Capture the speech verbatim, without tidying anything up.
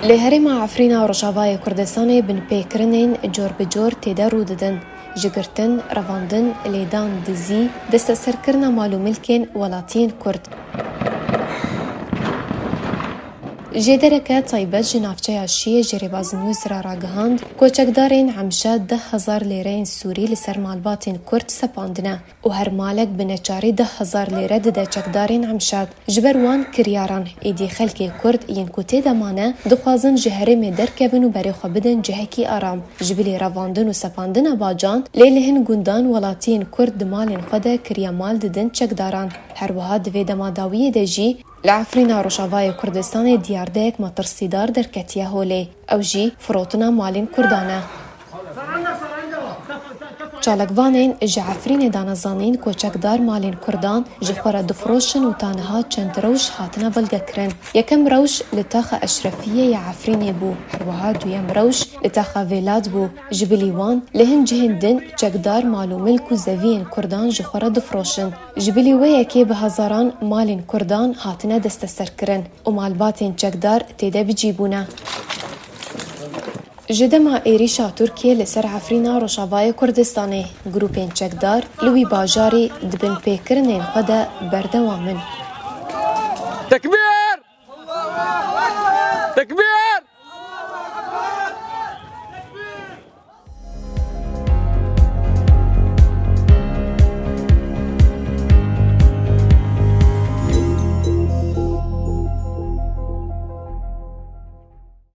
Li herêma Efrîna Rojavayê Kurdistanê binpêkirinên cor bi cor tê de rû didin. Ji girtin, revandin, lêdan, dizî, desteserkirina mal û milkên welatiyên Kurd. Jêdereke taybet ji navçeya Şiyê ji Rêbaz News re ragihand, ku çekdarên Emşa deh hezar lêreyên Sûrî li ser malbatên Kurd sepandine û her malek bi neçarî deh hezar lêre dide çekdarên Emşad. Ji ber wan kiryaran, êdî xelkê Kurd yên ku tê de mane, dixwazin ji herêmê derkevin û berê xwe bidin cihekî aram. Ji bilî revandin û sepandina bacan, lê li hin gundan welatiyên Kurd di malên xwe de kiriya mal didin çekdaran. Her wiha di vê dema dawiyê de jî, li Efrîna Rojavayê Kurdistanê diyardeyek metirsîdar derketiye holê. Ew jî firotina malên Kurdan e. Çalakvanên ji Efrînê dane zanîn ku çekdar malên Kurdan ji xwe re difiroşin û ta niha çend rewş hatine belgekirin. Yekem rewş li taxa Eşrefiyê ya Efrînê bû. Her wiha duyem rewş li taxa Vêlad bû. Ji bilî wan, li hin cihên din çekdar mal û milk û zeviyên Kurdan ji xwe re difiroşin. Ji bilî wê yekê bi hezaran malên Kurdan hatine desteserkirin û malbatên çekdar tê de bi cî bûne. Ji dema êrîşa Tirkiyê li ser Efrîna Rojavayê Kurdistanê, grûpên çekdar li wî bajarî di binpêkirinên xwe de berdewam in. Tekbîr! Tekbîr!